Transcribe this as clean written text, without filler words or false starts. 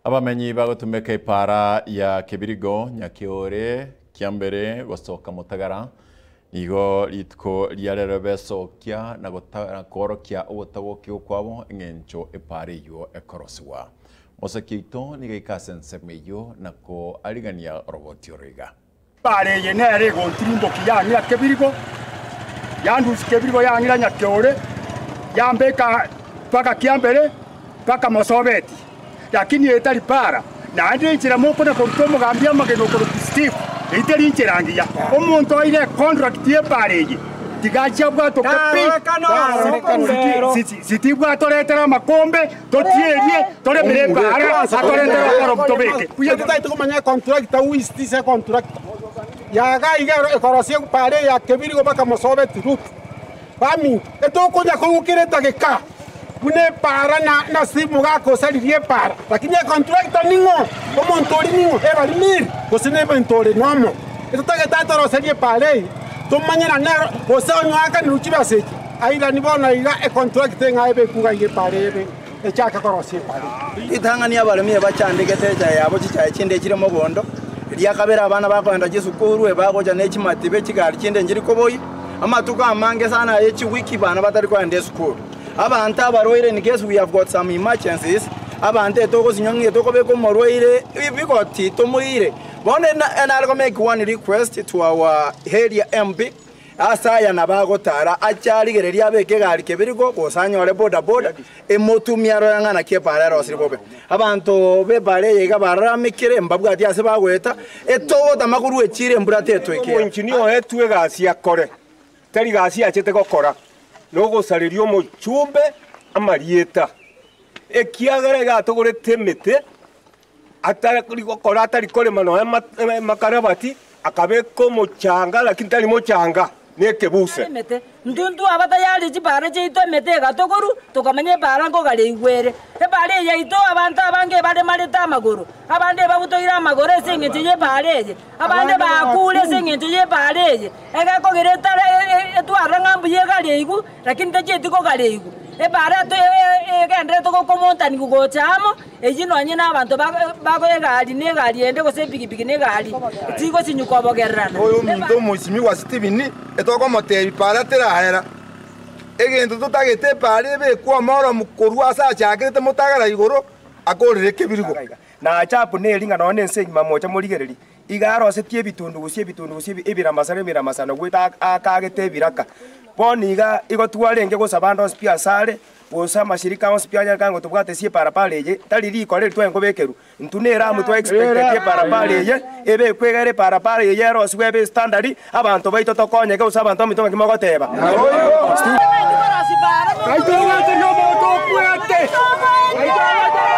Abamenyi bagotumeka epaara ya Kebirigo, Nyakeore, Kiambere gosoka Motagara nigo rituko ria rero besokia na koorokia ogotagokiwa kwabo eng'encho epaara eyio ekorosigwa. Mosaki oito nigo aika ase ensemo eyio na koarigania oroboti oro iga. Epaara eye nere egontirimbokia yang'ira kebirigo, yandusia kebirigo yang'ira nyakeore, yambeka mpaka kiambere, mpaka mosobeti. Lakini eye tari paara, naende enchera mokona koruta omogambi amagena okorokwa Steve, eyio teri enchera engiya. Omonto aire econtract y'epaara eye, tiga achie abwatoke pi, sitibwatoretera amakombe, Totierie, toremere epaara, atorentere okorobu tobeke. Buya totagete komanya econtractor who is this econtractor yaga iga ekorosia epaara eye ya kebirigo mpaka mosobeti route baminto etokonya koigwa kera etageka buna epaara na nase omogaka osaririe epaara lakini econtractor ning'o omonto oria ning'o ebari miri gose na ebinto ore nomo etotagete atoroserie epaara eye tomanye na nero gose onye oakanirwe chibesa echi Airani bono iga econtractor eng'ao ebekwe iga iga epaara eye echake korosia epaara eye. Ritang'ani abaremi ebachandegete echae yabo chichae chinde chire mogondo, eria kabere abana bakogenda chisukuru ebagocha ne chimatibe chigari chinde nchiri koboyia, amatuko amange sana aye chiwiki bana batari kogenda esukuru. Abanto abarwaire in case we have got some emergencies, abanto etogosinywa ng'a etokobeka omorwaire bigoti tomoire. Bono nare go make one request to our area MP, Ase aya nabo agotara, ache arigererie abeke egari kebirigo, gose anyore boda-boda, emotumie arore ng'a naki epaara erosire bobe. Abanto b'epaara eye iga bararamekire, mbabwati ase bagoeta, etogotama korwa echiira embura tetwekera. Omoenginia oetwe egasi akore, tari gasi achete gokora, nogosareria omochumbe amarieta, ekiagera iga atogorete emete, atari gokora atari korema nonya amakarabati, akabeka omochanga lakini tari mochanga, nekebuse. Emete, intwe ntwaba tayari chipaara chiaito emete egatokorwa, tokamanya epaara nkogara eigwere. Epaara eye yaito abanto abange ebaremarete amagoro, abande ebabutoire amagoro ase eng'encho y'epaara eye, abande bakuure ase eng'encho y'epaara eye, egekogera etare etwarire ng'a mbuya egari eigwe, lakini techieti kogara eigwe. Epaara egenderete gokomontanigwa gocha amo, Eyio nonye nabanto bakoya egari na egari ende, gose epigipigi na egari, tigosinywa kobogererana. Oyominto omoisimigwa Stephen, etokomotebia paara teraera. Egento totagete epaara ebekwe omoromu korwa ase achakerete motagara igoro akorere ekebirigo. Na achabu neri ng'a nonya nense engima moche morigererie, iga arosetie ebitundu gose ebitundu gose ebiramasano ebiramasano goeta akaagete ebiraka. Bono iga igo twarenge gosaba ande onsi pi asare, Gose amashirika onsi pi anyare kanga tobwate ase eparapara eye, tari rikora eri twaye nkobekerwa. Intwe neramu twa expecteti eparapara eye, ebekwe egere eparapara eye erosigwe ebe estandard, abanto baito tokonyeke gose abanto baminto ng'aki mogoteba.